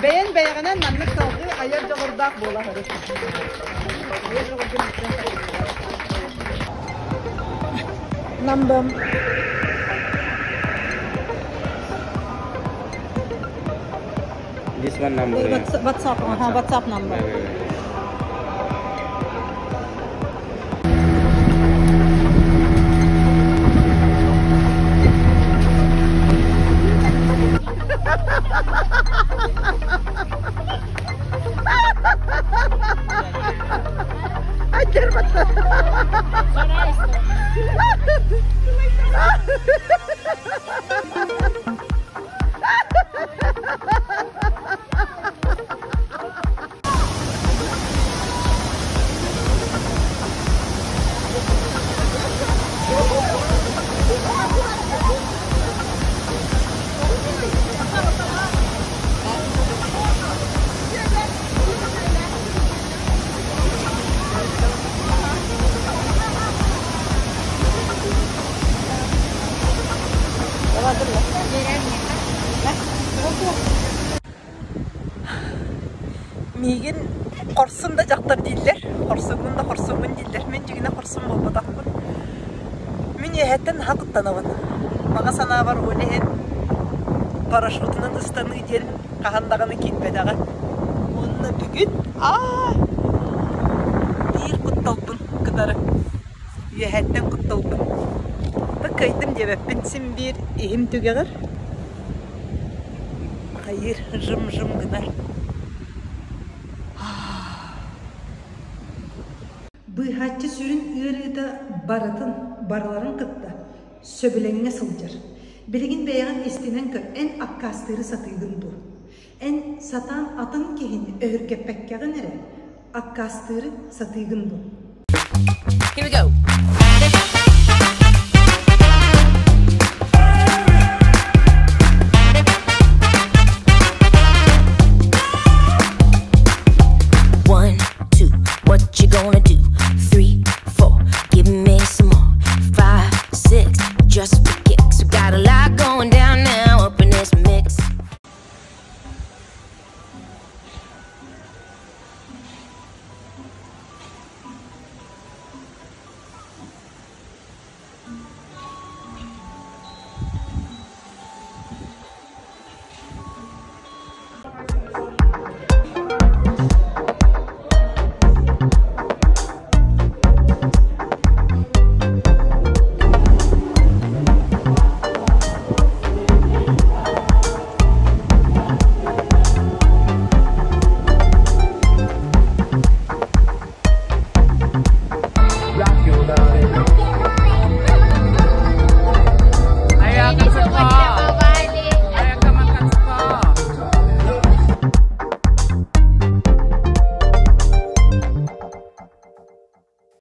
Бэйэн бэйэҕинэн маннык салгыы айар дьоҕурдаах буола сырыт. Айар дьоҕургун Number. This one number. WhatsApp, WhatsApp, uh, WhatsApp number. Wait, wait, wait. Миигин хорсун да дьахтар дииллэр, хорсуҥҥун да хорсуҥҥун дииллэр. Мин дьиҥинэ хорсун буолбатахпын. Мин үөһэттэн наһаа куттанабын. Баҕа санаабар ол иһин парашютунан ыстаныы диэн хаһан даҕаны киирбэтэҕэ. Уонна бүгүн аа биир кутталбын кытары үөһэттэн кутталбын да кыайдым диэбэппин син биир иһим түгэҕэр хайыыр жым-жым гынар. Быыһааччы сүрүн ыарыыта барытын, барыларын кытта сөбүлэҥҥэ сылдьар. Билигин бэйэҕин истинэн көр, эн аккаастыыры сатыыгын дуо? Эн сатаан атын киһини өһүргэппэккэҕин эрэ аккаастыыры сатыыгын дуо? Here we go. One, two, what you gonna do? Three, four, give me some more. Five, six, just for kicks. We got a lot going down.